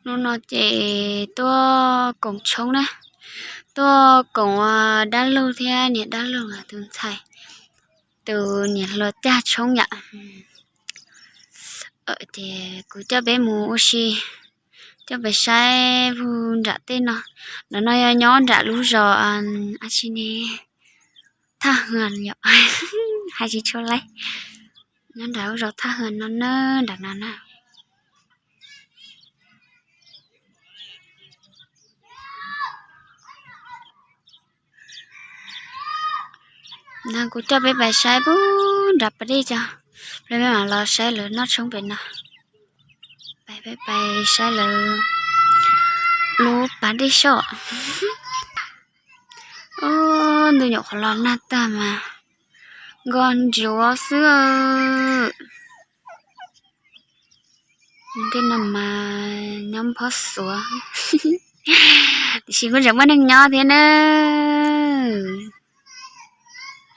Hnub no ces tuaj koom tshoob na, tuaj koom dab laug thiab niam dab laug tus ntxhais, tus niam hluas caj tshoob yom. Ces kuv coj peb mus ua si, coj peb saib puag nram tej no. Nram no yog nyob nram lub zos ab tsi ne, Thaj Hwm yom, hais tsis tshua laib. Nyob nram lub zos Thaj Hwm no na, nram no na. No kuv coj peb pais saib puag nram pas dej tso, peb mam los saib lawv noj tshoob pem no. Pais peb pais saib lawv lub pas dej soj. Ntuj nyuam qhuav los nag tag mas nkoj ntsuav xwb. Tej no mas nyob phob xuav, tiam sis kuj tseem muaj neeg nyob thiab na.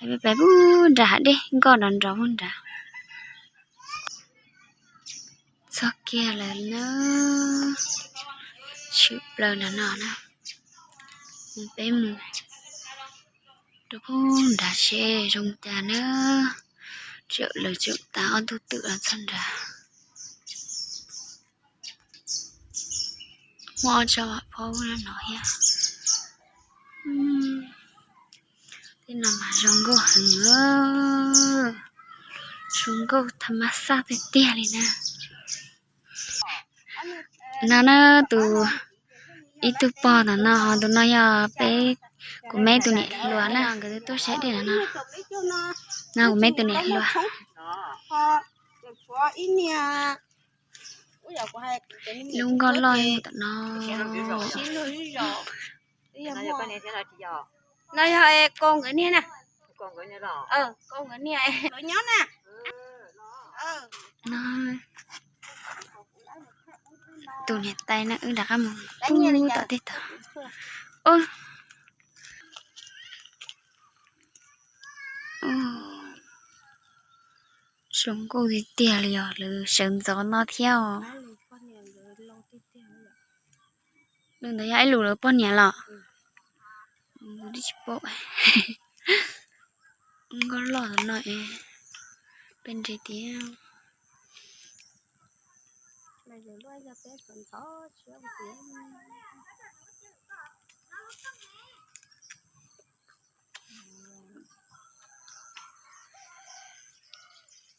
Peb pais puag nram hav dej nkoj nrov nrov puag nrad. Txog kiag lawm na, tshwm plaws nram no na. Peb mus rau puag nrad seb zoo cas na. Tseem lawv tseem tas ob tug twm los txog nrad. Muaj ob tsob vam phob no thiab. Tej no mas zoo nkauj heev, zoo nkauj tham mas xaj tiag tiag li na. No na, tus ib tug pog tom no, ho tus no yog peb, kuv me tus niam hluas na, nkawd tuaj saib dej no. No kuv me tus niam hluas. Lub nkoj loj tom no. No yog ko nkawd niag na. Ko nkawd niag nyob na. Tus niam tais na, wb rov qab mus pub tom tej tog. Zoo nkauj tiag tiag li os, lawv sawv ntxov no thiab os. Lub ntawd yog ib lub lawv poj niam los? Kuv tsis paub. Nkauj loj no es peb nres tiag.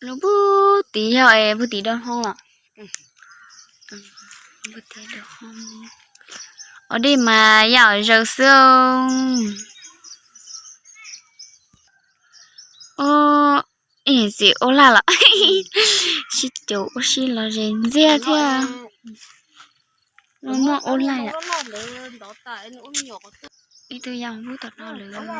Lub pug tim yog es pug tim do hoo los? Ua dej mas yaj zaws xwb. Ib niam txiv ua laj los sib caum ua si los zes ntxiag thiab. Muaj ua laj. Ib tug yaj pug tom no lawm.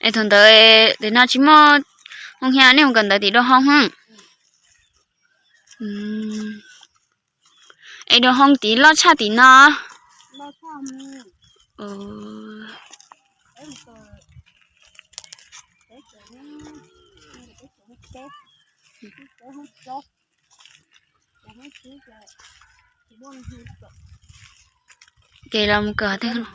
Es thaum ntawd tim no tsis muaj hoo hias, nej mus kawm ntawv tim do hoo. Es do hoo tim loj tshaj tim no. Ces los mus kawm twg?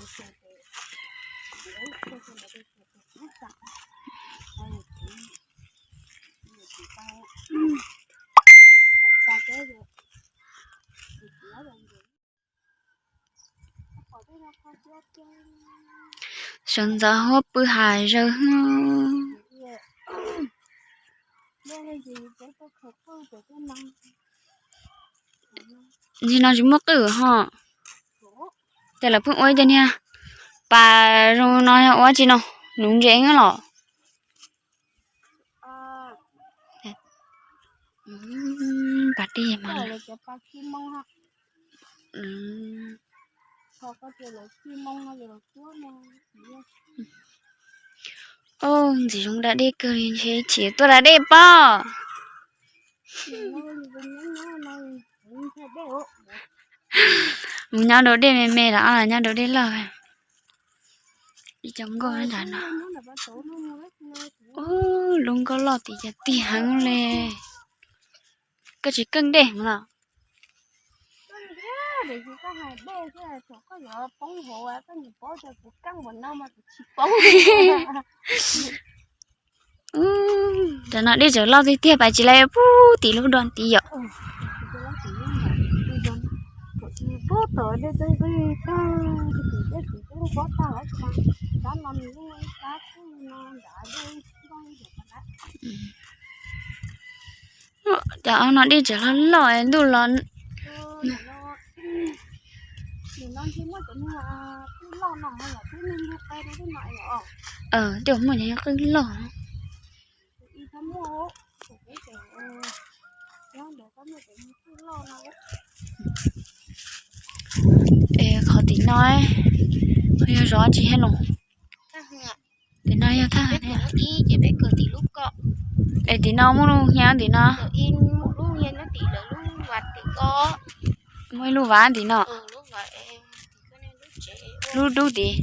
Sawv ntxov huab pw hav zoov. Ntsis no tsis muaj qwj ho. Ces lawv pheej ua ib co niag pas zoo no yog ua tsi no, nuv ntses los? Pas dej mas. Ntxim zoo da dej kawg li, ntshe chim tuaj da dej pob. Mus nyob rau dej me me los nyob rau dej loj. Ib co nkauj nram no. Ub, lub nkauj loj tim cas tiag heev li. Koj tsis keej dej los? Ub, tam no dej tseem loj tiag tiag, pais tsis lawm, pub tim lub do tid yom. Cov no dej tseem loj loj, ntuj los. Tej muaj cov qwj loj. Es qhov tim no yog zov tsis hais los? Tim no yog thaj. Es tim no muaj lub hiav tim no. Muaj ib lub vav tim no. Lub dub tid.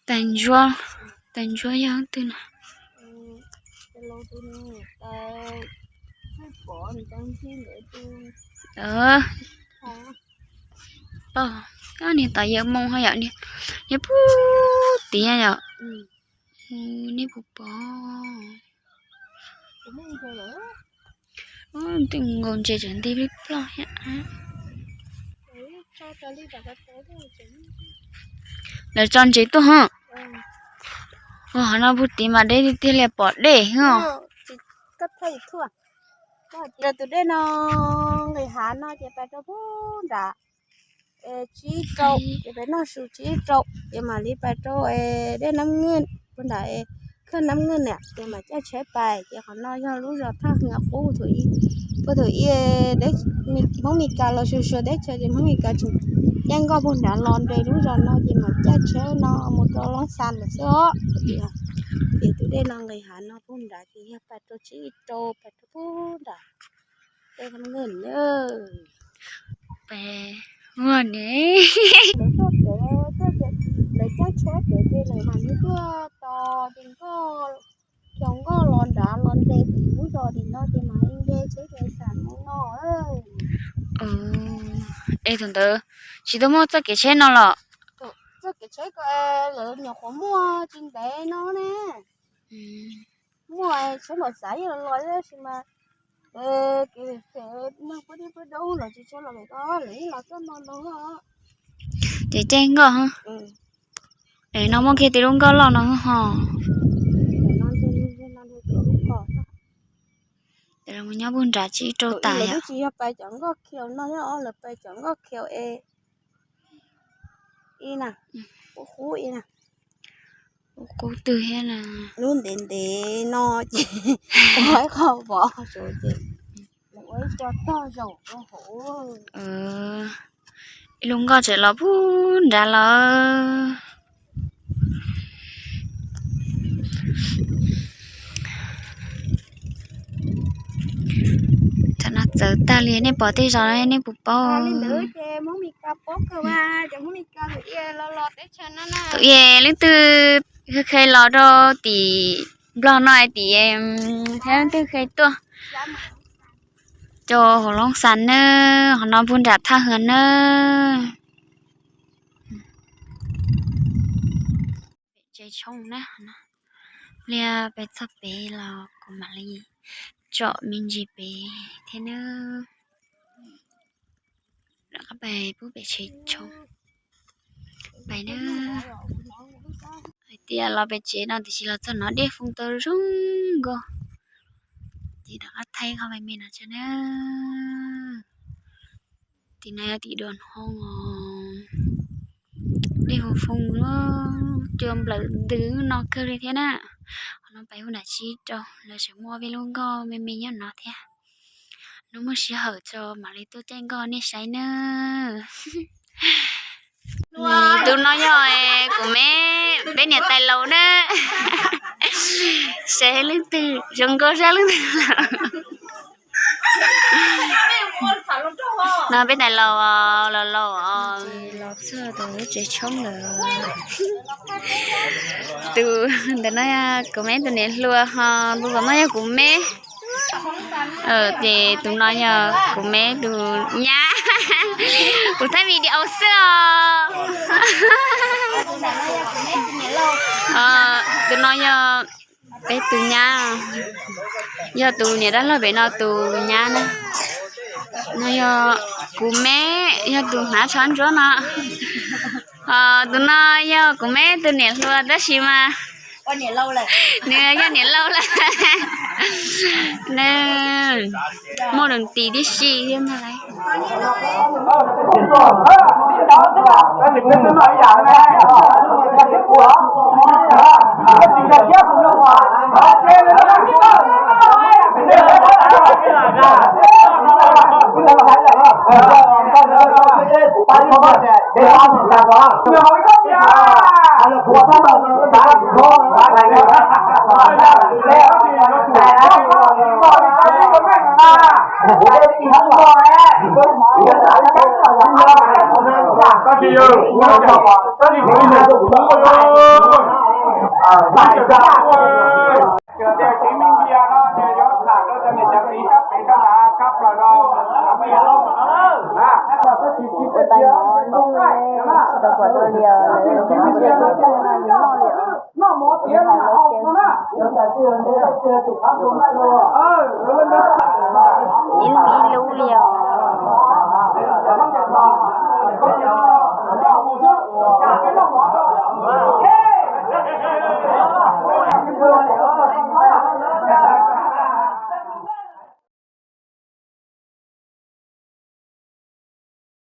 Tais ntsuab, tais ntsuab yog twg no? Niag tod yawg moo ho yom, niag puag tid yom. Nej puas pom? Tej nkaus ntses tseem nti plij ploj thiab. Lawv tso ntses tuaj ho. Ua, qhov no puag tid mas deb tiag tiag li, pom dej os. Tus dej no nqis hav no ces pais rau puag nrad tsib rau, ces peb noj su tsib rau, ces mam li pais rau dej Nab Nwj puag nrad, khaj Nab Nwj na, ces mam caij tsheb pais. Ces qhov no yog lub zos Thaj Hwm qub, puag thaum ub Hmoob Mes Kas los xyuas xyuas teb chaws ces Hmoob Mes Kas tseem caij nkoj puag nrad los nres lub zos no ces mam caij tsheb no mus rau Loob Xas lawm xwb os. Ces tus dej no nqis hav no puag nrad ces yog pais rau tsib rau, pais rau puag nrad. Tej Nab Nwj na. Peb ua ne, lawv caij tsheb pem ces lawv mam li tuaj tos ces nkoj, khiav nkoj los nrad los nres tim lub zos tim no ces mam li nce tsheb ces xam mus no. Es thaum ntawd tsis tau muaj txoj kev tsheb no los? Txoj kev tsheb ko lawv nyuam qhuav muaj tsis ntev no ne. Muaj tsheb mos xav yeej los los tab sis mas kev phem neeg puab dib puab doob los tsis tshua los pem ko, lawv yeej los txoj no ntau. Ces caij nkoj. Es no muaj kiag tib lub nkoj loj no ho. Ces lawv mus nyob puag nrad tsib rau tas yom. Tsis yog pais cov nkoj khiaus no thiab os, lawv pais cov nkoj khiaus es ib na, qub qub ib na, qub qub twg thiab na. Lub ntev ntev no ces ua ib qho vov ces lawv ua ib co tog zaum rau hauv. Ib lub nkoj tseem los puag nrad lawm. Tam no txawv tag li, nej pom tej zos no nej puas paub? Tus es leej twg kheev los rau tim Nplog no hais tias, thiab leej twg kheev tuaj rau hauv Loob Xas na, qhov no puag nram Thaj Hwm na. Pem tsev tshoob na, pliag peb txog pem los kuv mam li tsom me ntsis pem thiab na. Rov qab pais pub pem tsev tshoob pais na. Hais tias los pem tsev no tiam sis los txog no dej foo tau zoo nkauj, ces rov qab thaij qhov me me no tso na. Tim no yog tim dua hoo os. Dej hauv foos cua nplawm ntws no kawg li thiab na. Qhov no pais hu nram tsis rau, lawv tseem muaj ob peb lub nkoj me me nyob no thiab. Hnub muaj sij hawm tso mam li tuaj caij nkoj nej saib nawb. Tus no yog kuv me, peb niam tais laus na. Saib leej twg zoo nkauj zaj leej twg lawm. No peb tais laus, laus laus los txog tus lub tsev tshoob lawm. Tus ntawm no yog kuv me tus niam hluas, ho tus tom no yog kuv me. Ces tus no yog kuv me tus nyab. Kuv thaij video xwb os. Tus no yog peb tus nyab, yog tus niam dab laug pem no tus nyab na. No yog kuv me, yog tus hnav tsho ntsuab no. Tus no yog kuv me tus niam hluas tab sis mas nws yog niam laus lawm. Nws muaj lus nti tib si thiab ntag lauj. Ua tais no ntej tsis tau pom dua li os, lawv noj ntiaj teb no yus noj li os. Yus hais lawv ces